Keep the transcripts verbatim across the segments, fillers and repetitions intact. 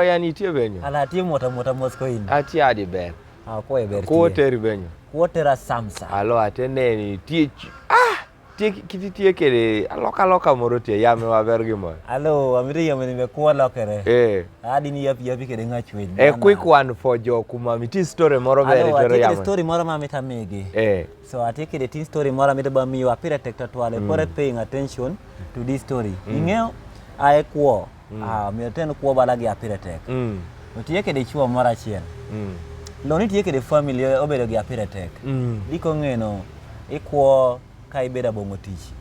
Yan itie be nyo? Ala atie mota mota mos ko in. Atie adi ber. Ah, ko e ber. Ko teri be nyo? Ko tera samsa. Alo ate neni tie. Ah! Tie ki-, kiti tie kede aloka aloka moro tie yame wa ber gi mo. Alo, amiri yame ni me ko lokere. Eh. Adi ni yapi yapi kede nga chwe. A quick one for jo kuma miti story moro be. Alo, ri tero atie kede yame. Story moro ma mita mege. Eh. So atie kede tin story moro mita ba mi wa pira tek tatwale. Mm. Pore paying attention to this story. Mm. Ingeo, ae kuo. Mm. Ah, mi ten kuo bala gi apire tek. Mm. Otie kede chuo moro achiel. Mm. Loni tie kede family obedo gi apire tek. Mm. Diko ng'eno, ikuo ka ibedo abong'o tich.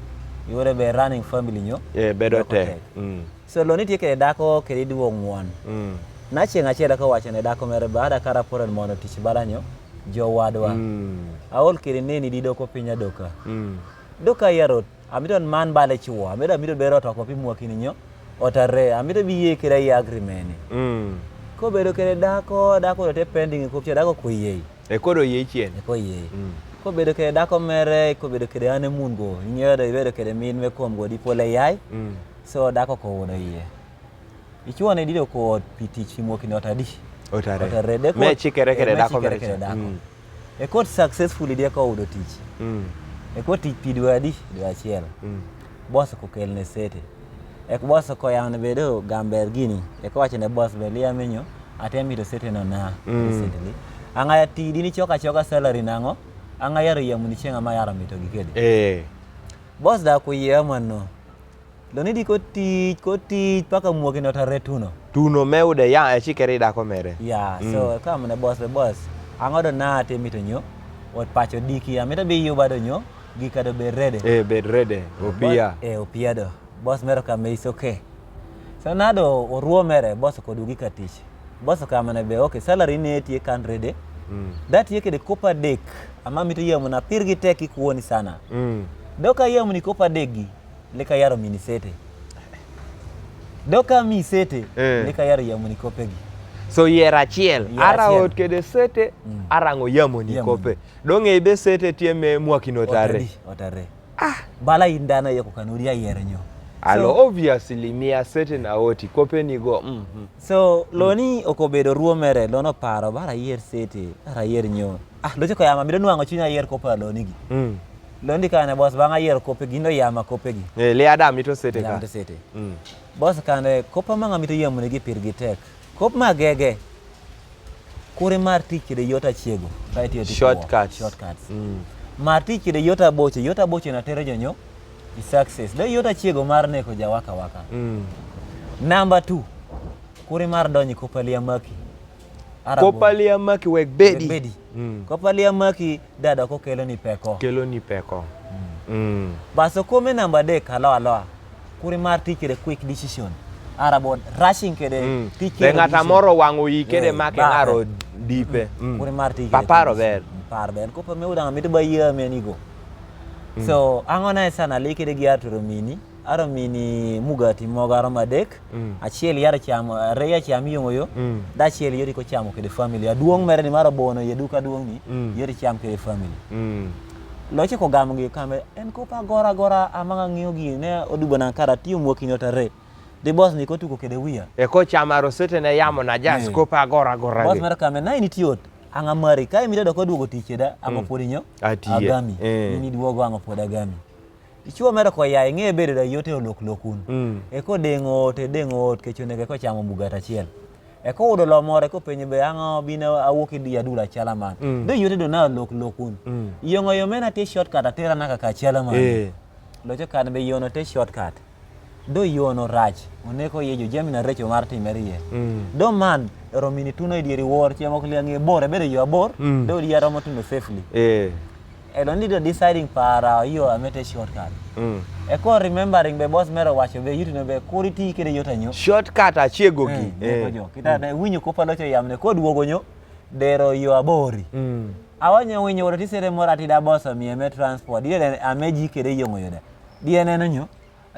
Iwore be running family nyo. Eh, bedo tek. Mm. So loni tie kede dako kede iduong' ng'won. Mm. Na chieng' achiel ka wacho ne dako mere baada kara pore mondo tich bala nyo, jo wadwa. Mm. Aol kede neni di doko piny adoka. Mm. Doka yarot. Amito ni man bale chuo, amito, amito bero to ko pi mwakini nyo, otare, amito bi ye kira ye agreement. Mm. Ko bedo kede dako, dako te pending ko pia dako ko ye. E kodo ye chien. E ko ye. Mm. Ko bedo kede dako mere, ko bedo kede ane mun go, inyo do bedo kede min me kom go di pole yai. Mm. So dako ko wodo ye. Ichuo ne dido ko pi tich pi mwakini otadi. Otare. Otare de ko. Me chikere kede dako mere. Mm. E kot successfully de ko udo tich. Mm. E kot tich pi dwe adi, dwe achiel. Mm. Boss ko kel ne sete. E ko boss ko yam ne bedo gamber gini. E ko wacho ne boss be liya menyo, ate mito sete no na. Mm. Recently. Anga ya ti dini choka choka salary nango. Anga yaro ya muni chenga ma yaro mito gi kede. Eh. Boss da ko ye mano. Loni di ko tich, ko tich, paka mwakini otare tuno. Tuno me ude ya, e chikere dako mere. Ya, mm, so, ka mune boss be boss. Ang'o do na te mito nyo, ot pacho diki, amito bi yuba do nyo, gika do be ready. Eh, be ready, opia. Eh, opia do. Boss mero ka me is okay. So na do oruo mere, boss ko dugi ka tich. Boss ka mune be, okay, salary ne tie kan ready. Mm. That ye kede kopa dek, ama mito ye muna pir gi tek ikuoni sana. Mm. Doka ye muni kopa dek gi. Lika yaro mini sete. Doka mi sete, eh, lika yaro yamuni kopegi. So yero achiel, ara ot kede sete, mm, arango yamuni kope. Dong' e be sete tie me mwakini otare. Otare, otare. Ah. Bala indana yeko kanuri ya yero nyo. Alo, so obviously, mi a sete na oti, kope ni go, mm, mm. So, loni ok obedo ruo mere, lono paro, bara yer sete, bara yer nyo. Ah, locho ko yama, mido nwang'o chunya yer kope loni gi. Mm. Londi kane boss bang' ayiero kopegi, no yama kopegi. Eh, le ada mito sete ka. Mito sete. Mm. Boss kane kopa ma ng'a mito yamo ne gi pir gi tek. Kop ma gege. Kure mar tich kede yot achiego. Kae tiyo tich. Shortcuts. Shortcuts. Mm. Mar tich kede yot aboche, yot aboche na tere jonyo. I success. Do yot achiego mar neko ja waka waka. Mm. Number two. Kure mar donyi kopa liya maki. Kopa liya maki wek bedi. Wek bedi. Mm. Kopa liya maki dada ko kelo ni peko. Kelo ni peko. Mm. Mm. Baso kome namba adek aloa aloa. Kure mar tich kede quick decision. Arabo rushing kede, mm, tich kede ng'ata moro wang'o yi kede, eh, make ng'aro dipe. Mm. Kure mar tich kede paparo ber. Par ber. Kopa me udang' mito ba yie amenigo. Mm. So, ang'o na sana li kede gi aturo mini. Aro mini mugati mogo aromo adek. Mm. Achiel yar cham, are yar cham yong'o yo. Mm. Da achiel yori ko chamo kede family. Aduong' mere ni maro bono ye duka duong' ni. Mm. Yori cham kede family. Mm. Loche ko gamo gi kame, en kopa gora gora amanga ng'iyo gi ne odubo na kara tiyo mwakini otare. Di boss ni ko tuko kede wiya. E ko chama rosete ne yamo na jas, eh, kopa gora gora. Boss gi mere kame, na ini tiyot. Anga mari, kae mira doko duogo tich da, anga podi nyo. Atiye. Agami. Eh. Ini duogo anga podi agami. Ichuo mere ko ya ing'e bedo da yote olok lokun. Mm. E ko deng'o te deng'o ot kecho nege ko chamo mugati achiel. E ko udo lo more ko penye be ang'o bina awuok idi adula chala man. Mm. Do yote do na olok lokun. Mm. Yong'o yo mena te shortcut atera na kaka chala man. Eh. Locho kan be yono te shortcut. Do yono rach. Oneko ye jo jami na recho mar timere ye. Mm. Do man, ero mini tuno idieri wor, chiemo kiliang' ye bor, e bedo yo abor. Mm. Do diya romo tuno safely. Eh. E don dido deciding para yo amete shortcut. Mm. E ko remembering be boss mero wacho be yuti no be kuri ti kede yota nyo. Shortcut achiego gi. Eh, eh, ko jo. Kita ne winyo kopa locho yamne ko duogo nyo dero yo abori. Mm. Awanyo winyo woro tisere mora tida boss mi eme transport. Diye ne ame ji kede yong'o yoda. Diye ne no nyo.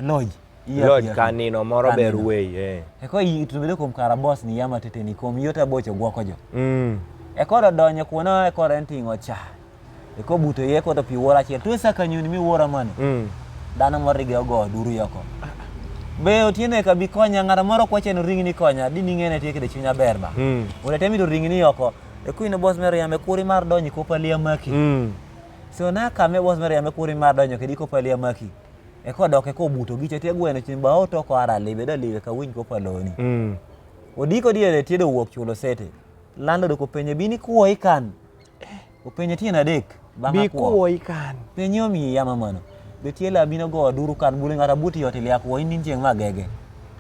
Lodge. Lodge kanino moro ber wey, eh. E ko yi tubedo kom kara boss ni yama tete ni kom yota bocho gwoko jo. Mm. E ko do donyo kuno e ko renting ocha. E ko buto ye ko to pi wora achiel. Tu sa kanyuni mi wora mano. Mm. Dano moro rige ogo duru yoko. Be otieno ka bi konya, ng'at moro kwache ni ringi ni konya, di ni ng'ene tye kede cwiny aber ba. Mm. Wala temi to ringi ni oko. E kwini boss mere yame kuri mar donyi ko pa lia maki. Mm. So na kame boss mere yame kuri mar donyo kedi ko pa lia maki. E ko dok e ko buto giche tye gweno chin ba oto ko ara libe da libe ka winy ko pa loni. Mm. Odi ko diere tye do wuok chulo sete. Landlord ko penye bini kuo ikan. Openye tyen adek. Bi kuo ikan. Penye omi yama mano. Be tye la bino go duru kan bule ng'ata buti yot ilia kuo in ceng ma gege.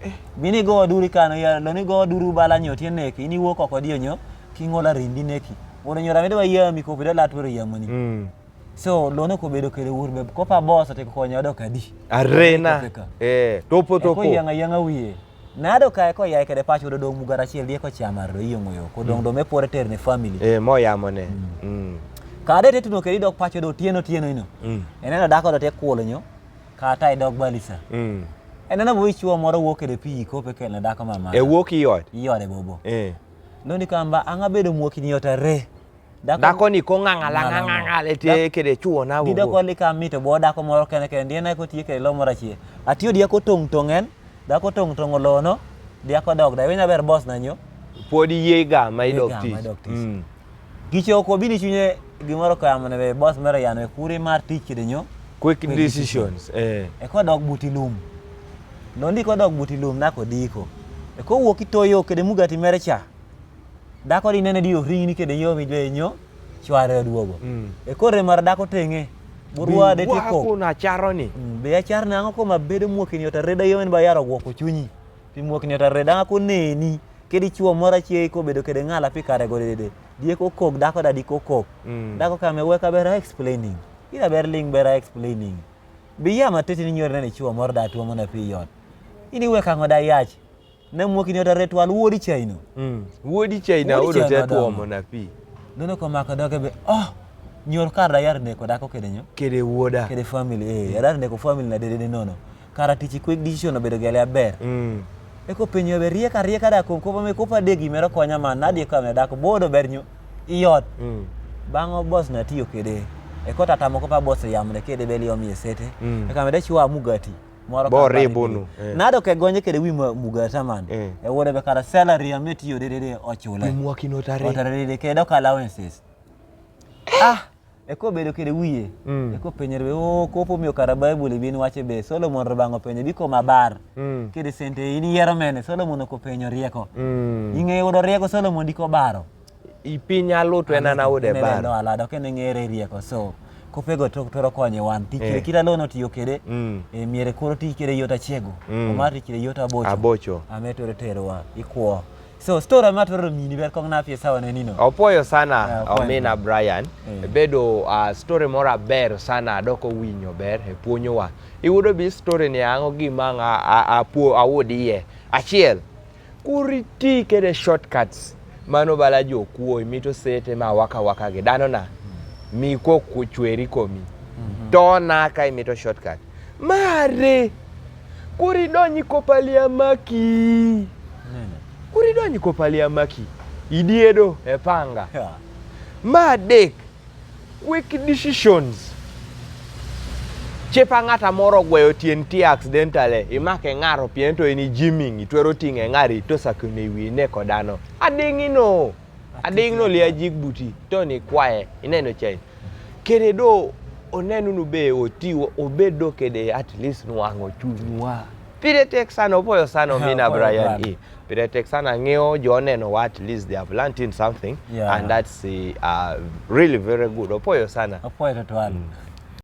Eh. Bini go duru kan ya loni go duru bala nyo tyen neki ini wo koko dio nyo. Kingola rindi neki. Wona nyora medo wa yami ko bedo la twero yamoni. Mm. So lono ko bedo kede wur be ko pa boss te ko nyodo kadi. Arena. Eh, topo topo. Ko yanga yanga wiye. Nado kae ko yaye kede pacho do dong mugara chiel die ko chamar do yongo yo ko dong do me pore ter ne family. Eh, mo yamo ne. Mm. Kade te tuno kedi dok pacho do tieno tieno ino. Mm. Eneno dako do te kuolo nyo. Kata e dok balisa. Mm. Eneno bo ichuo moro wuok kede pi ko pe kelne dako mama. E wuok iot. Iot e bobo. Eh. Londi kamba anga bedo muoki ni ota re. Dako ni ko ng'ang'ala ng'ang'ala e tie kede chuo na wo. Dido ko lika mito bo dako moro kene kene diena ko tie kede lo moro achie. Atiyo dia ko tong tong en, dako tong tong lono, dia ko dog da wenya ber boss na nyo. Podi ye ga ma idok tis. Mm. Gicho ko bini chunye gimoro ko amane be boss mere yano e kuri mar tich kede nyo. Quick decisions. Eh. E ko dog buti lum. Londi ko dog buti lum na ko diko. E ko wuok itoyo kede mugati mere cha. Dako di nene di oringni kede yo mi jwe nyo chware duogo. Mm. E kore mar dako tenge. Burwa de ti ko. Ko na charo ni. Mm, be achar na ngo ko ma bedo muokini ota reda yo en ba yaro gwoko chunyi. Pi muokini ota reda ngo ko neni. Kedi chuo mora chie ko bedo kede ng'ala pi kare go dede. Die ko kok dako da di ko kok. Mm. Dako kame weka bera explaining. Ira ber ling bera explaining. Bi yama teti ni nyore nene chuo mora da tuo mona pi yot. Ini weka ngo da yach. Ne muoki ni ota re twal wuodi China. Mm. Wuodi China wuodi odo te tuomo na pi. Dono ko mako doge be oh nyor kar da yar ne ko dako kede nyo. Kede wuoda. Kede family eh yar ne ko family na dede nono. Kara tichi quick decision obedo gele aber. Mm. E ko penyo be rieka rieka da ko ko me ko pa degi mero konya man na di ka me dako bodo ber nyo. Iyot. Mm. Bango boss na tiyo kede. E ko tata moko pa boss yamne kede be liyo mi sete. Mm. E ka me de chwa mugati. Moro bo ribunu eh. Nado ke gonye kede wi mugata man eh. E wore be kara salary ame tiyo dede de ochule imwakino tare otare dede kede ka allowances ah e ko bedo kede wiye mm. E ko penyo be o oh, ko po miyo kara bible bin wache be Solomon rubango penyo biko mabar mm. Kede sente ini yero mene Solomon ko penyo rieko mm. Inge yudo rieko Solomon diko baro I piny alutu en an awude bar. Eno alado kene ng'ere rieko so kopego tok toro konye wan ti kire kira lono tiyo kede mm. E miere koro ti kede yota chego mm. Omar ti kire yota abocho abocho ame toro tero wa ikwo so story ma toro mini ber kong na pie sawa ne nino opoyo sana yeah, omina Brian yeah. Bedo uh, story mora ber sana doko winyo ber e puonyo wa iwudo bi story ni ango gima nga apuo awudi ye achiel Kuri ti kede shortcuts mano bala jo kuo imito sete ma waka waka gi dano na mi ko ku chweri komi mm -hmm. To na ka imito shortcut mare kuri donyi kopalia maki kuri donyi kopalia maki idiedo e panga yeah. Ma dek Quick decisions. Cepa ng'ata moro gweyo tien ti accidentally imake ng'aro pien to ini jiming itwero ting'e ng'ari to sakune wi ne kodano. Ading'i no. Ading'i no lia jik buti to ni kwaye ineno chain. Kere do onenu nu be oti obed do kede at least nu ang'o chunywa. Pire tek sana opoyo sana omina Brian e. Pire tek sana ng'eyo jo oneno wa at least they have learned in something yeah. And that's uh, uh, really very good opoyo sana opoyo to twal mm.